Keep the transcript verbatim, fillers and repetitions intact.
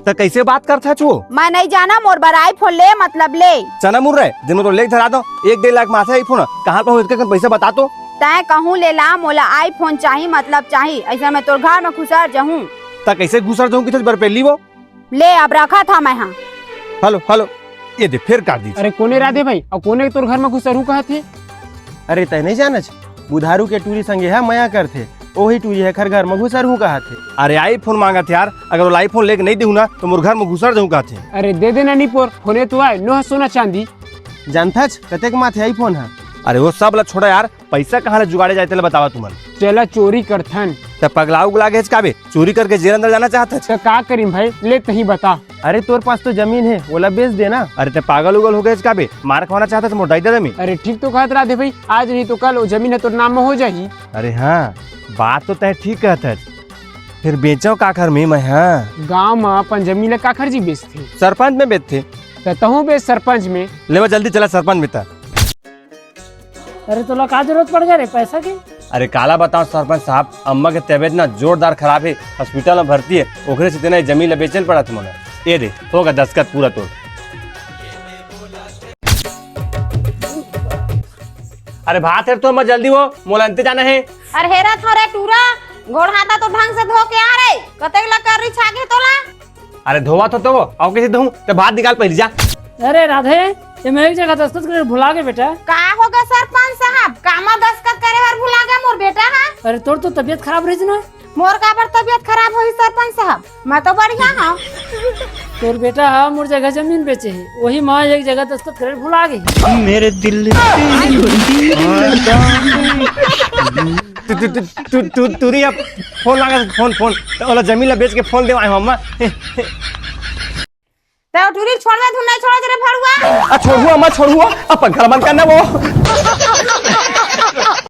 त कइसे बात करथस वो? मैं नइ जानंव, मोर बर iPhone ले, मतलब ले। चना मुर्रा, दिन में तो लेके धरा दो, एक डेढ़ लाख माथे iPhone, कहाँ पर हो इतके कन पैसा बता तो। तैं कहूँ ले ला, मोला iPhone चाही, मतलब चाही, अइसन मैं तोर घर में घुसर जहूँ। त कइसे घुसर जहूँ किथे बरपेली वो? ले, अब रखत हंव मैं हा। हेलो, हेलो, ये दे, फेर काट दीस। अरे कोने राधे भाई, अउ कोने तोर घर में घुसरहूँ कहत हे? अरे तैं नइ जानस, बुधारू के टूरी संगे हा मया करथे, ओही टूरी हे खर घर में घुसरहूँ कहत हे। अरे iPhone मांगत हे यार, अगर ओला iPhone लेके नइ देहूँ ना, त मोर घर में घुसर जहूँ कहत हे। अरे दे देना निपोर, फोने तो आय, नोहा सोना चांदी। जानथस कतेक माथे iPhone हा? अरे वो सब ला छोड़ा यार, पैसा कहाँ ले जुगाड़े जाय तेला बतावा तुमन। चला चोरी करथन। त पगला उगला गेस का बे, चोरी करके जेल अंदर जाना चाहत हस? त का करीं भाई, ले तहीं बता। अरे तोर पास तो जमीन हे, ओला बेच देना। अरे तैं पागल उगल हो गेस का बे, मार खवाना चाहत हस मोर दाई ददा में? अरे ठीक तो कहत राधे भाई, आज नहीं तो कल वो जमीन ह तोर नाम में हो जाही। अरे हाँ, बात तो तैं ठीक कहत हस। फेर बेचंव काखर में मैं हा? गांव में अपन जमीन ला काखर जी बेचथे? सरपंच में बेचथे। त तहूँ बेच सरपंच में। लेवा जल्दी चला सरपंच में त। अरे तोला का जरूरत पड़ गे रे पैसा के? अरे काला बतांव सरपंच साहब, अम्मा के तबीयत ना जोरदार खराब हे, हॉस्पिटल में भर्ती हे, ओकरे सेती ना जमीन ला बेचे ल पड़त हे मोला। ए दे, होगे दस्तखत पूरा तोर। अरे भात हेर तो अम्मा जल्दी वो, मोला अंते जाना हे। अरे हेरत हंव रे टूरा, गोड़ हाथ तो ढंग से धो के आ रे, कतेक ला कर्री छा गे तोला। अरे धोवत हंव तो, अउ कइसे धोहूँ? तैं भात निकाल पहिली जा। अरे राधे, ये मैं एक जगह दस्तखत करे भुला गे बेटा। का होगे सरपंच साहब? कामा दस्तखत करे बर भुला गे मोर बेटा हा? अरे तोर तो तबीयत खराब रहिस ना। मोर काबर तबीयत खराब होही सरपंच साहब? मैं तो बढ़िया हंव। तोर बेटा हा मोर जगह जमीन बेचे हे, ओही मा एक जगह दस्तखत करे भुला गे। मेरे दिल तू, तू, तू, तू, तू, तू, फोन लगा, फोन, फोन। त ओला जमीन ला बेच के फोन देवाय हंव अम्मा। तैं टूरी छोड़बे धुन नइ छोड़त रे भड़ुआ। आ, छोड़हूँ अम्मा, छोड़हूँ। आ, पंखा ला बंद करना वो।